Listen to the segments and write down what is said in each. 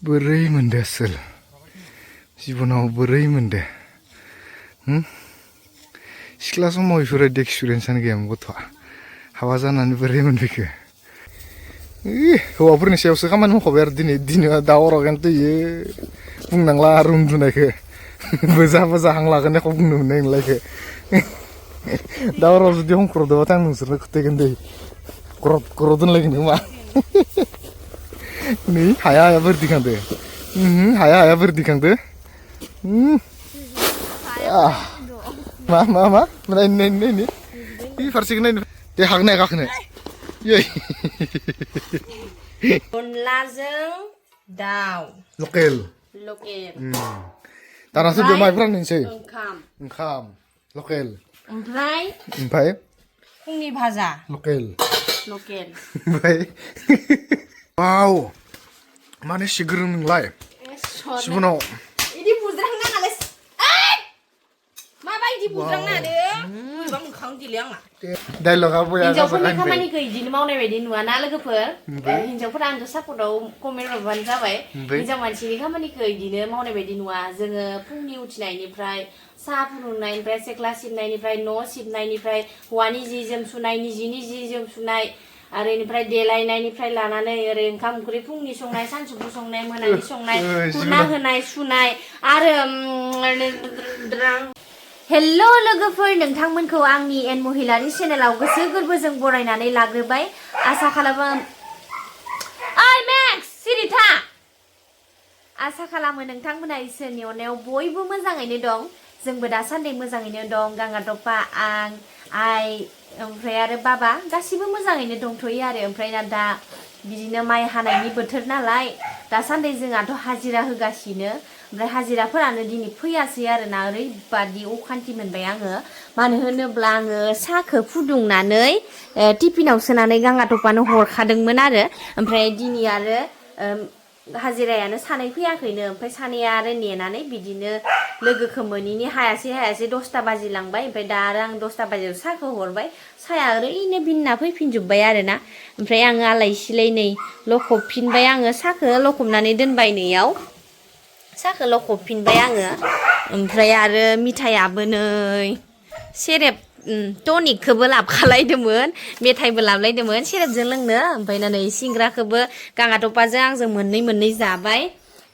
बोरै मोनदो आसोल जिबनाव बोरै मोनदो सिख्ला समाव बेफोरबायदि एक्सपिरियेन्सआनो गैयामोन गथ'आ हाबा जानानै बोरै मोनफैखो हौवाफोरनि सायावसो खामानि मावखाबाय आरो दिनै दा हराव खिन्थु इयो बुंनांला आरो उन्दुनायखो बोजा हां लागोन एख' बुंनो मोननाय नंला इखो दा हराव जुदि हंख्रदोबाथाय आं नोंसोरनो खोथायगोन दै ग्रद दोनलायगोन खोमा नै हाया बोरै दिखांदो हाया बोरै दिखांदो मा नायनो बे फारसेखौ नायनो दे हागोन ना गाखोनो अनलाजों दाउ लकेल दानासो दे माइब्रा होनसै ओंखाम लकेल ओमफ्राय फुंनि भाजा लकेल ओमफ्राय वाव माने सिग्रोम नोंलाय जिबनाव इदि बुज्रांनाङालै माबायदि बुज्रांनादो बोरैबा मोखां दिले आंना डायलगा बया हिनजावफोरनि खामानिखौ इदिनो मावनाय बायदि नुवाना लोगोफोर हिनजावफोरा आंखौ सापर्टआव कमेन्ट हरबानो जाबाय हिनजाव मानसिनि खामानिखौ इदिनो मावनाय बायदि नुवा जोङो फुंनि उथिनायनिफ्राय साहा फुदुंनायनिफ्राय सेख्ला सिबनायनिफ्राय न' सिबनायनिफ्राय हौवानि जि जोम सुनाय निजिनि जि जोम सुनाय आरो इनिफ्राय देलायनायनिफ्राय लानानै ओरै ओंखाम ओंख्रि फुंनि संनाय सानजौफु संनाय मोनानि संनाय खुरना होनाय सुनाय आरो हेल्ल' लोगोफोर नोंथांमोनखौ आंनि एन महिलारि चेनेलाव गोसो गोरबोजों बरायनानै लाग्रोबाय आसा खालामो ओइ मेक्स सिरिथा आसा खालामो नोंथांमोना इसोरनि अननायाव बयबो मोजाङैनो दं जोंबो दासान्दि मोजाङैनो दं गांगादपा आं आइ ओमफ्राय आरो बाबा गासिबो मोजाङैनो दंथ'यो आरो ओमफ्राय दा बिदिनो माइ हानायनि बोथोर नालाय दासान्दि जोंहाथ' हाजिरा होगासिनो ओमफ्राय हाजिराफोरानो दिनै फैयासै आरोना ओरैबादि अखान्थि मोनबाय आङो मानो होनोब्ला आङो साहाखौ फुदुंनानै टिफिनाव सोनानै गांगादपानो हरखादोंमोन आरो ओमफ्राय दिनै आरो हाजिरायानो सानै फैयाखैनो ओमफ्राय सानैया आरो नेनानै बिदिनो लोगोखौ मोनैनि हायासै 10ता बाजिलांबाय ओमफ्राय दा आरो आं 10ता बाजियाव साहाखौ हरबाय साहाया ओरैनो बिनना फैफिनजोब्बाय आरोना ओमफ्राय आङो आलाय सिलाय नै लखबफिनबाय आङो साहाखौ लखबनानै दोनबाय नैयाव साहाखौ लखबफिनबाय आङो ओमफ्राय आरो मिथायाबो नै सेरेब टनिकखौबो लाबखालायदोंमोन मेथाइबो लाबलायदोंमोन सेरेबजों लोंनो ओमफ्राय नै सिंग्राखौबो गांगादपाजों आंजों मोननै जाबाय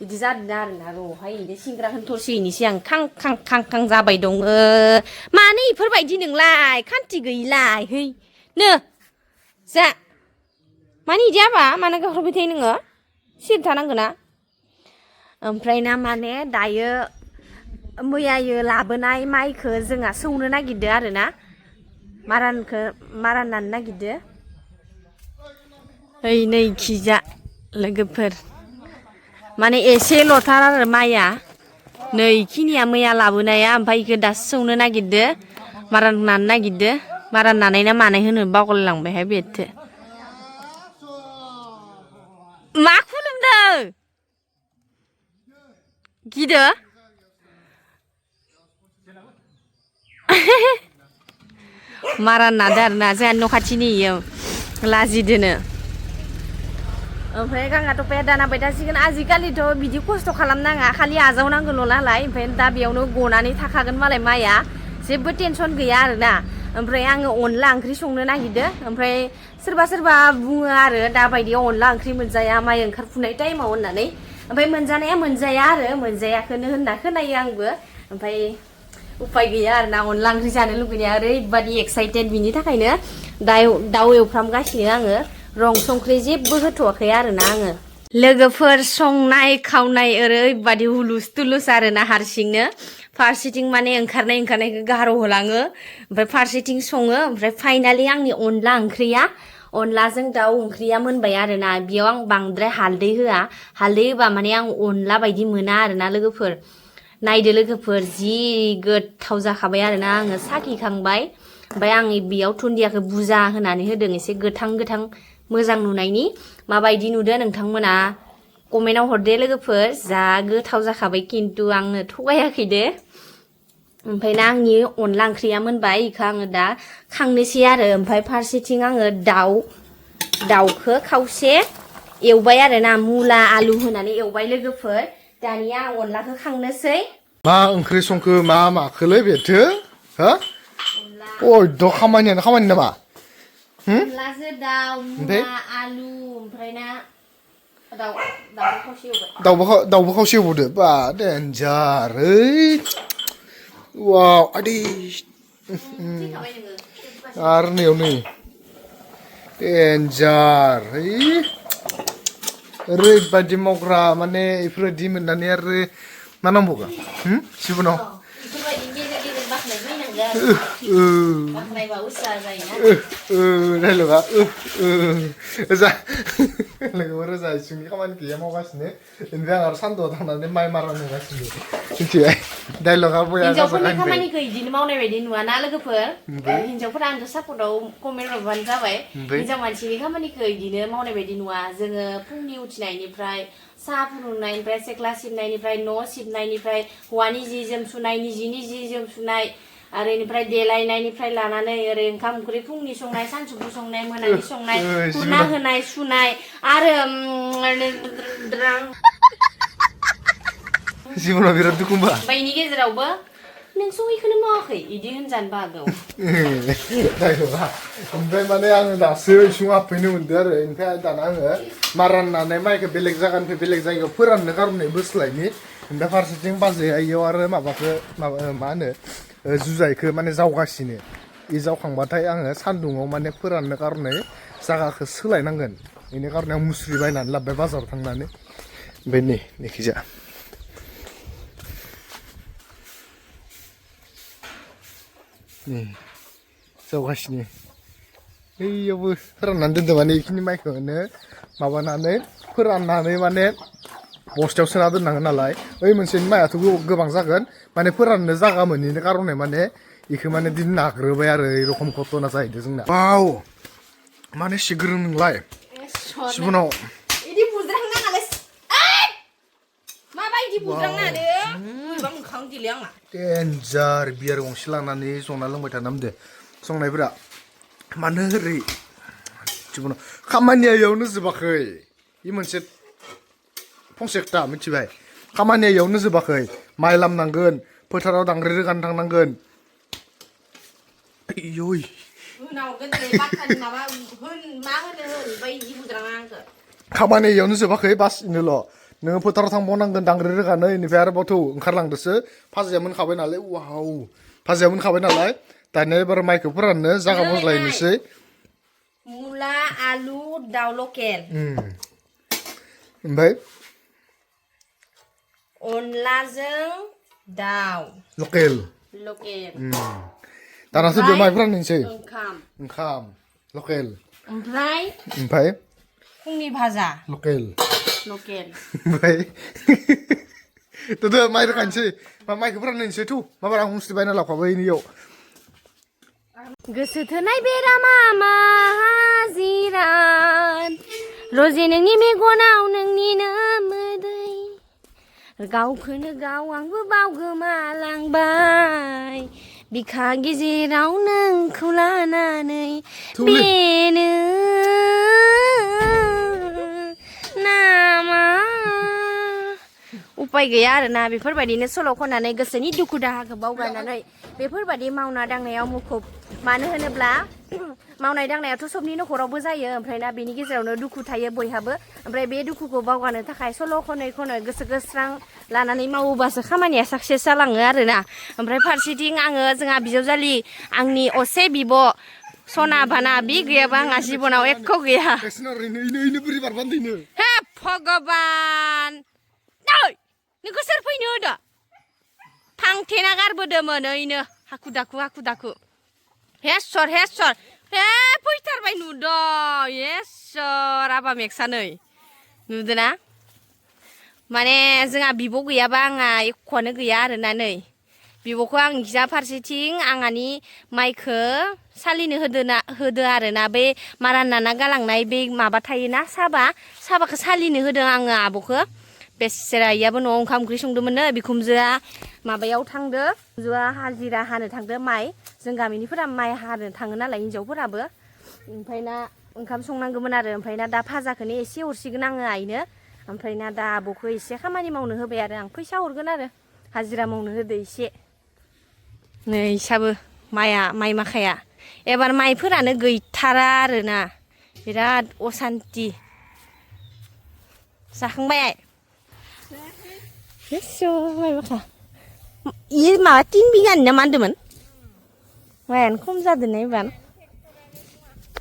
बिदि जादों आरोना र'हाय बिदि सिंग्राखौनो थरसे हैनोसै आं खां जाबाय दङ मानो इफोरबायदि नोंलाय खान्थि गैयिलाय है नो जा मानो इदि हाबा मानो गाख्रबबाय थायो नोङो सिरि थानांगौ ना ओमफ्राय ना माने दायो मैयायो लाबोनाय माइखौ जोंहा सौनो नागिरदो आरोना मारा नानो नागिरदो ओइ नै खिजा लोगोफोर माने एसेल'थार आरो माइया नै खिनिया मैया लाबोनाया ओमफ्राय इखौ दासो सौनो नागिरदो मारा नानो नागिरदो मारा नानाय ना मानाय होनो बावगारलांबायहाय बेथो मा खुलुमदों गिदो मारा नादो आरोना जोंहा न' खाथिनि इयो लाजिदोनो ओमफ्राय गांगादपाया दाना बायदासिगोन आजिखालिथ' बिदि खस्थ' खालामनाङा खालि आजावनांगौल' नालाय ओमफ्राय दा बेयावनो गनानै थाखागोन मालाय माइया जेबो टेनसन गैया आरोना ओमफ्राय आङो अनला ओंख्रि संनो नागिरदो ओमफ्राय सोरबा बुङो आरो दाबायदियाव अनला ओंख्रि मोनजाया माइ ओंखारफुनाय टाइमाव होननानै ओमफ्राय मोनजानाया मोनजाया आरो मोनजायाखोनो होनना खोनायो आंबो ओमफ्राय उपाय गैया आरोना अनला ओंख्रि जानो लुगैनाया ओरैबादि एक्साइटेड बिनि थाखायनो दाउ एवफ्रामगासिनो आङो रं संख्रि जेबो होथ'वाखै आरोना आङो लोगोफोर संनाय खावनाय ओरैबादि हुलुस तुलुस आरोना हारसिंनो फारसेथिं माने ओंखारनायखौ गार' होलाङो ओमफ्राय फारसेथिं सङो ओमफ्राय फाइनालि आंनि अनला ओंख्रिया अनलाजों दाउ ओंख्रिया मोनबाय आरोना बेयाव आं बांद्राय हालदै होआ हालदै होबा माने आं अनला बायदि मोना आरोना लोगोफोर नायदो लोगोफोर जि गोथाव जाखाबाय आरोना आङो साखिखांबाय ओमफ्राय आं बेयाव दुन्दियाखौ बुरजा होनानै होदों एसे गोथां मोजां नुनायनि माबायदि नुदो नोंथांमोना कमेन्टआव हरदे लोगोफोर जा गोथाव जाखाबाय खिन्थु आंनो थगायाखै दे ओमफ्राय ना आंनि अनला ओंख्रिया मोनबाय इखौ आङो दा खांनोसै आरो ओमफ्राय फारसेथिं आङो दाउखौ खावसे एवबाय आरोना मुला आलु होनानै एवबाय लोगोफोर दानिया आं अनलाखौ खांनोसै मा ओंख्रि संखो मा माखोलै बेथो हो अनला अय द' खामानि नामा अनलाजों दाउ मुला आलु ओमफ्राय ना दाउखौ खावसे एवबाय दाउबो खावसे एवबावदो बा देन्जार ओइ वाव आदै थैखाबाय नोङो आरो नैयाव नै देन्जार है ओरैबायदि मावग्रा माने इफोरबायदि मोननानै आरो मा नांबावगौ जिबनाव बेफोरबायदि गेजेर गेजेर बाख्नाय फैनांगोन बाख्नायबा उसा जायोना रायलगा जा लोगोफोर रोजा इसिंनि खामानि गैया मावगासिनो ओमफ्राय आं आरो सान्दुआव थांनानै माइ मारा होगासिनो मिथिबाय डायलगा बया हिन्जावफोरनि खामानिखौ इदिनो मावनाय बायदि नुवाना लोगोफोर हिन्जावफोरा आंथ' सापर्टआव कमेन्ट हरबानो जाबाय हिन्जाव मानसिनि खामानिखौ इदिनो मावनाय बायदि नुवा जोङो फुंनि उथिनायनिफ्राय साहा फुदुंनायनिफ्राय सेख्ला सिबनायनिफ्राय न' सिबनायनिफ्राय हौवानि जि जोम सुनाय निजिनि जि जोम सुनाय आरो इनिफ्राय देलायनायनिफ्राय लानानै ओरै ओंखाम ओंख्रि फुंनि संनाय सानजौफु संनाय मोनानि संनाय खुरना होनाय सुनाय आरो जिबनाव बिराद दुखु होमबा बेनि गेजेरावबो नों सहिखौनो मावाखै इदि होनजानो हागौ डायलगा ओमफ्राय माने आङो दासो इसिङाव हाबफैनो मोनदों आरो ओमफ्राय दाना आङो मारा होनानै माइखौ बेलेग जायगानिफ्राय बेलेग जायगायाव फोराननो गारनाय बोस्लायनि ओमफ्राय फारसेथिं बाजैया इयाव आरो माबाखौ मा होनो जुजाइखौ माने जावगासिनो इ जावखांबाथाय आङो सान्दुङाव माने फोराननो गारनाय जायगाखौ सोलायनांगोन बेनि कारणे आं मुस्रि बायनानै लाबोबाय बाजाराव थांनानै ओमफ्राय नै नेखिजा जावगासिनो बैयावबो फोराननानै दोनदों माने बेखिनि माइखौनो माबानानै फोराननानै माने बस्थायाव सोना दोननांगोन नालाय ओइ मोनसेनि माइआथ' गोबां जागोन माने फोराननो जागा मोनैनि कारणे माने बेखौ माने दिन नाग्रोबाय आरो এই रखम घटना जाहैदों जोंना वाव माने सिग्रोम नोंलाय जिबनाव इदि बुज्रांनाङालै माबायदि बुज्रांनानै बोरैबा मोखां दिले आंना डेन्जार बियार गंसे लानानै संना लोंबाय थाना होनदो संनायफोरा मानो ओरै जिबनाव खामानिया इयावनो जोबाखै इ मोनसे फंसे खोथा मिथिबाय खामानिया इयावनो जोबाखै माइ लामनांगोन फोथाराव दांग्रि रोगानो थांनांगोन ओइ खामानिया इयावनो जोबाखै बास इनोल' नोङो फोथाराव थांबावनांगोन दांग्रि रोगानो इनिफ्राय आरोबाव थौ ओंखारलांदोसो भाजाया मोनखाबाय नालाय वाव भाजाया मोनखाबाय नालाय दानिया एबार माइखौ फोराननो जागा बज्लायनोसै मुला आलु दाउ लकेल ओमफ्राय अनलाजों दाउ लकेल दानासो दे माइ फोराननोसै ओंखाम लकेल ओमफ्राय फुंनि भाजा लकेल ओमफ्राय थ' माइ रोगानोसै माइखौ फोराननोसै थौ माबा आं मुस्रि बायना लाखाबाय नैयाव गोसो थोनाय बेरामा हाजिरान रजे नोंनि मेगनाव नोंनिनो मोदै गावखौनो गाव आंबो बावगोमालांबाय बिखा गेजेराव नोंखौ लानानै बेनो नामा उपाय गैया आरोना बेफोरबायदिनो सल' खननानै गोसोनि दुखु दाहाखौ बावगारनानै बेफोरबायदि मावना दांनायाव मुखुब मानो होनोब्ला मावनाय दांनायाथ' सबनि न'खरावबो जायो ओमफ्राय ना बेनि गेजेरावनो दुखु थायो बयहाबो ओमफ्राय बे दुखुखौ बावगारनो थाखाय सल' खनै खनै गोसो गोस्रां लानानै मावोबासो खामानिया साक्सेस जालाङो आरोना ओमफ्राय फारसेथिं आङो जोंहा बिजावजालि आंनि असे बिब' सना बाना बि गैयाबा आंहा जिबनाव एख' गैया हे भगबान नोंखौ सोर फैनो होदो थांथेना गारबोदोंमोन ओइनो हाखु दाखु हेसर हे फैथारबाय नुदों हेसर आबा मेक्सानै नुदोना माने जोंहा बिब' गैयाबा आंहा एख'आनो गैया आरोना नै बिब'खौ आं गिजा फारसेथिं आंहानि माइखौ सालिनो होदो आरोना बे मारा नाना गालांनाय बे माबा थायोना साबाखौ सालिनो होदों आङो आब'खौ बेसेरा इयाबो न'आव ओंखाम ओंख्रि संदोंमोननो बिखुमजोआ माबायाव थांदो बिखुमजोआ हाजिरा हानो थांदो माइ जों गामिनिफोरा माइ हानो थाङो नालाय हिन्जावफोराबो ओमफ्राय ना ओंखाम संनांगौमोन आरो ओमफ्राय ना दा भाजाखौनो एसे हरसिगोन आङो आइनो ओमफ्राय ना दा आब'खौ एसे खामानि मावनो होबाय आरो आं फैसा हरगोन आरो हाजिरा मावनो होदो एसे नै इसाबो माइ माखाया एबार माइफोरानो गैथारा आरोना बिराद असान्ति जाखांबाय माइ माखा इयो माबा 3 बिगानि ना मा होनदोंमोन माइयानो खम जादों ना एबार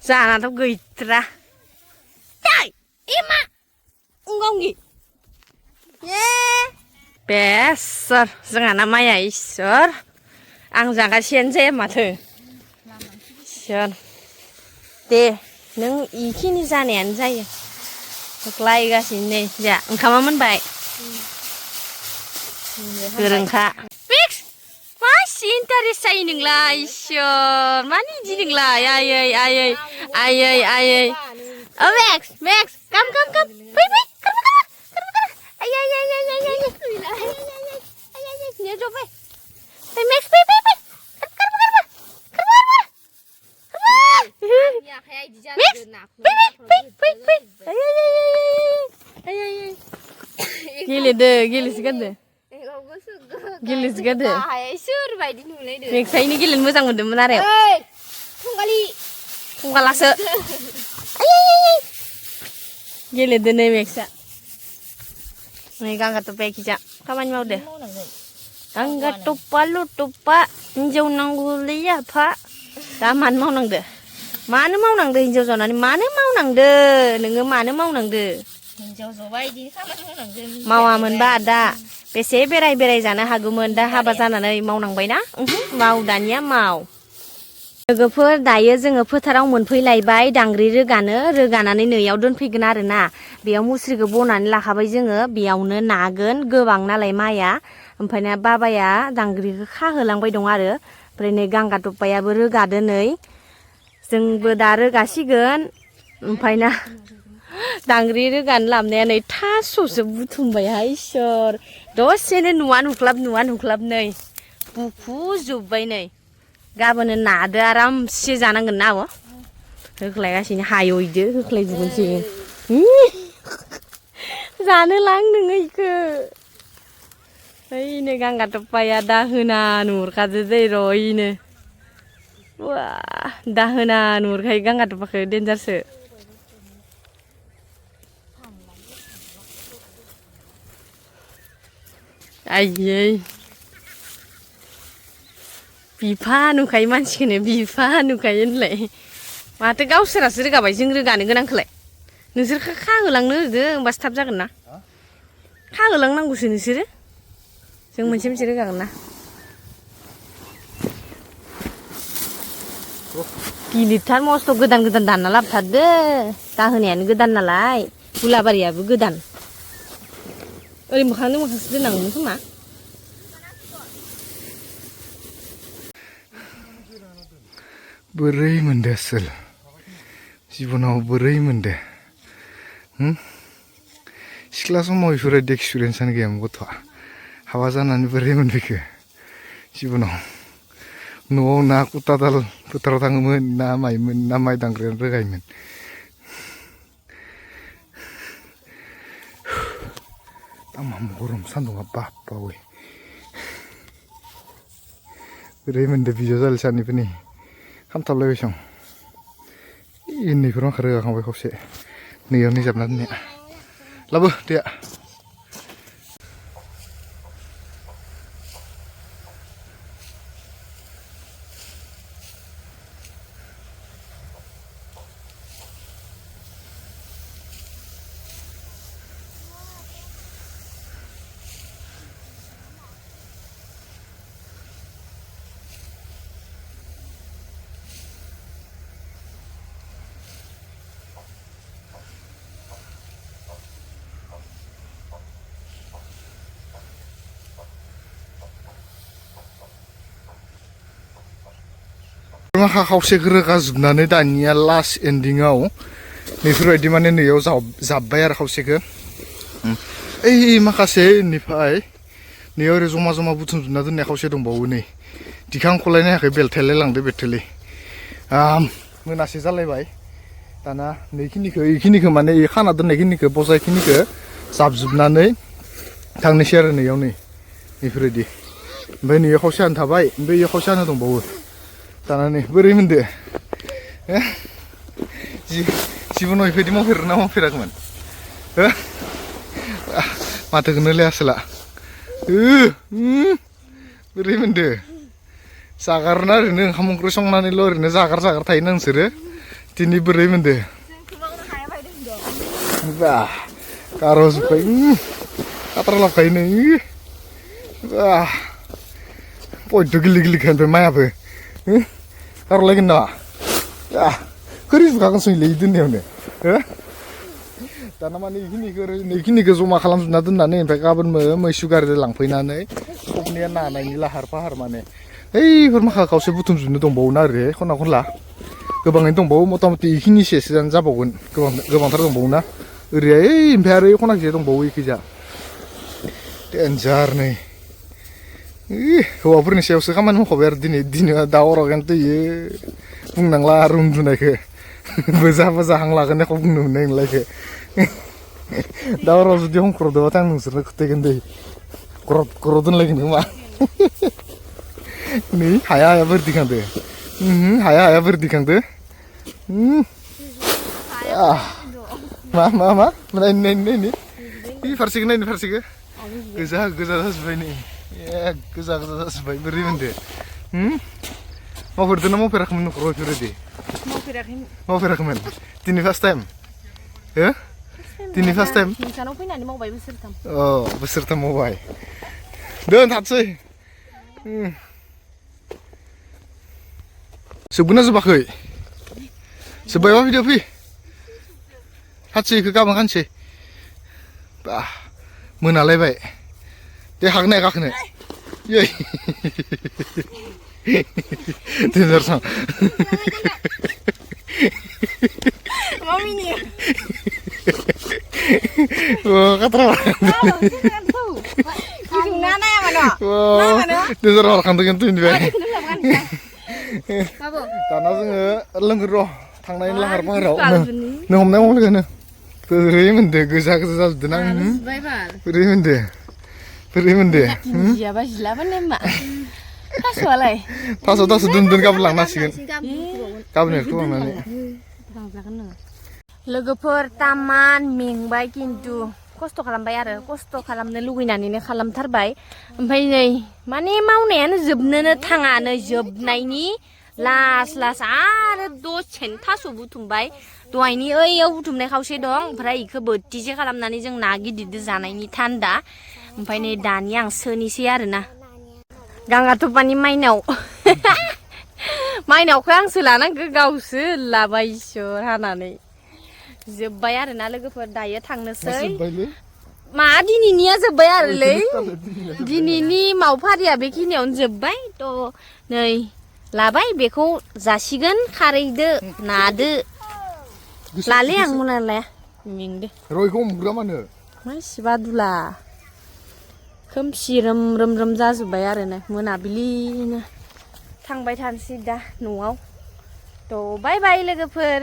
जानाथ' गैथ्रा एमा उंगावंगि बेसर जोंहाना माइया इसोर आं जागासिनो जाया माथो इसोर दे नों इखिनि जानायानो जायो लायगासिनो नै जा ओंखामा मोनबाय गोरोंखा मिक्स मासि इन्टारेस्ट जायो नोंलाय इसोर मानि इदि नोंलाय आयै ओ मेक्स काम फै गेलेसिगोन मेक्साइनि गेलेनो मोजां मोन्दोंमोन आरो फंगालासो गेलेदो नै मेक्सा नै गांगा टप्पा खिजा खामानि मावदो गांगा टप्पा लटप्पा हिन्जाव नांगौलै आफा दा मानो मावनांदो हिन्जाव जानानै मानो मावनांदो नोङो मानो मावनांदो हिन्जाव जबा इदि खामानि मावनांदों मावामोनबा दा बेसे बेराय जानो हागौमोन दा हाबा जानानै मावनांबायना माव दानिया माव लोगोफोर दायो जोङो फोथाराव मोनफैलायबाय दांग्रि रोगानानै नैयाव दोनफैगोन आरोना बेयाव मुस्रिखौ बनानै लाखाबाय जोङो बेयावनो नागोन गोबां नालाय माइया ओमफ्राय ना बाबाया दांग्रिखौ खाहोलांबाय दं आरो ओमफ्राय नै गांगा टप्पायाबो रोगादो नै जोंबो दा रोगासिगोन ओमफ्राय ना दांग्रि रोगानो लाबोनाया नै थास'सो बुथुमबायहाय इसोर दसेनो नुवा नुख्लाब नै बुफुजोब्बाय नै गाबोन नादो आरामसे जानांगोन ना आब' होख्लायगासिनो हाय'इदो होख्लायजोबनोसै जानो लां नोङो इखो ओइनो गांगा टप्पाया दाहोना नुहुरखादो दै र' इनो वा दाहोना नुहुरखायो गांगा टप्पाखौ देन्जारसो आयै बिफा नुखायो मानसिखौनो बिफा नुखायो होनलाय माथो गावसोरासो रोगाबाय जों रोगानो गोनांखौलाय नोंसोर खाहोलांनो होदो होमबासो थाब जागोन ना खाहोलांनांगौसो नोंसोरो जों मोनसे रोगागोन ना गिलिरथार मस्थ' गोदान दानना लाबोथारदो दाहोनायानो गोदान नालाय हुलाबारियाबो गोदान ओरै मोखांसो दोननांगौमोन खोमा बोरै मोनदो आसोल जिबनाव बोरै मोनदो सिख्ला समाव बेफोरबायदि एक्सपिरियेन्सआनो गैयामोन गथ'आ हाबा जानानै बोरै मोनफैखो जिबनाव न'आव ना कुटादाल फोथाराव थाङोमोन ना माइमोन ना माइ दांग्रियानो रोगायोमोन तामाम गरम सान्दुंआ बावै बोरै मोनदो बिजाव जालि सानैफोरनि खामथाबलायबाय सं इनैफोराव आंखौ रोगाखांबाय खावसे नैयाव निजाबना दोननाया लाबो दैया माखा खावसेखौ रोगाजोबनानै दानिया लास्ट एन्डिंआव बेफोरबायदि माने नैयाव जाब्बाय आरो खावसेखौ ओइ माखासे इनिफ्राय नैयाव ओरै जमा बुथुमजोबना दोननाय खावसे दंबावो नै दिखांख'लायनो हायाखै बेलथायलाय लांदो बेथोलै मोनासे जालायबाय दाना नैखिनिखौ माने खाना दोननायखिनिखौ बजायखिनिखौ जाबजोबनानै थांनोसै आरो नैयाव नै बेफोरबायदि ओमफ्राय नैयाव खावसेयानो थाबाय ओमफ्राय इयाव खावसेयानो दंबावो दाना नै बोरै मोनदो जिबनाव बेबायदि मावफेरना मावफेराखैमोन माथोखौनो लायासोला बोरै मोनदो जागारना ओरैनो ओंखाम ओंख्रि संनानैल' ओरैनो जागार थायोना नोंसोरो दिनै बोरै मोनदो बा गार'जोब्बाय खाथ्रा लाबखायो नै बा बयद' गोरलै ओमफ्राय मायाबो गार'लायगोन नामा खोरै जुगागोनसोलै दोननायावनो दाना माने बेखिनिखौ जमा खालामजोबना दोननानै ओमफ्राय गाबोन मैसु गारिजों लांफैनानै सबनिया नानायनि लाहार फाहार माने ओइफोर माखा खावसे बुथुमजोबनो दंबावोना ओरै खना खनला गोबाङैनो दंबावो मथा मथि बेखिनिसेसो जाबावगोन गोबांथार दंबावोना ओरैहाय ओमफ्राय आरो खनाखिजा दंबावो एखैजा देन्जार नै हौवाफोरनि सायावसो खामानि मावखाबाय आरो दिनै दा अरागानोथ' इयो बुंनांला आरो उन्दुनायखौ बोजा हां लागोन एख' बुंनो मोननाय नंलायखो दा अराव जुदि हंख्रदोबाथाय आं नोंसोरनो खोथायगोन दै ग्रद दोनलायगोन खोमा नै हाया बोरै दिखांदो हाया बोरै दिखांदो मा नायनि फारसेखौ नायनि फारसेखौ गोजा जाजोब्बाय नै गोजा जाजोब्बाय बोरै मोनदो मावफेरदोंना मावफेराखैमोन न'खराव बेफोरबायदि मावफेराखैमोन दिनै फार्स्ट टाइम दिनै फार्स्ट टाइम नोंसानाव फैनानै मावबाय बोसोरथाम बोसोरथाम मावबाय दोन थाथसै जोबगोन ना जोबाखै जोब्बायबा फैदो फै खानसेखौ गाबोन खानसै बा मोनालायबाय दे हागोन ना गाखोनोयै देन्जारसां Mami Katra Nana yang mana? Deser orang kantung itu ini bae. Karena जोङो लोंगोर र' थांनायनि लाहार फाहाराव नों हमनाय मावो लोगोनो बोरै मोनदो गोजा जाजोबदों ना बोरै मोनदो जियाबा जिलाबानो मा थास'आलाय थास' दोन गाबोन लांनांसिगोन गाबोन एरखौ लांनानै लोगोफोर तामान मेंबाय खिन्थु खस्थ' खालामबाय आरो खस्थ' खालामनो लुगैनानैनो खालामथारबाय ओमफ्राय नै माने मावनायानो जोबनोनो थाङा नै जोबनायनि लास्ट आरो दसेनो थास' बुथुमबाय दहायनि ओइयाव बुथुमनाय खावसे दं ओमफ्राय इखौ बोथिसे खालामनानै जों ना गिदिरजों जानायनि थान्दा ओमफ्राय नै दानि आं सोनोसै आरोना गांगाथफानि माइनाव माइनावखौ आंसो लानांगौ गावसो लाबाय इसोर हानानै जोब्बाय आरोना लोगोफोर दायो थांनोसै मा दिनैनिया जोब्बाय आरोलै दिनैनि मावफारिया बेखिनियावनो जोब्बाय थ' नै लाबाय बेखौ जासिगोन खारैदो नादो लाले आं मोना लाया मेंदो रयखौ हमग्रा मानो मानसिबा दुला खोमसि रोम जाजोब्बाय आरोना मोनाबिलिनो थांबाय थानोसै दा न'आव थ' बाय बाय लोगोफोर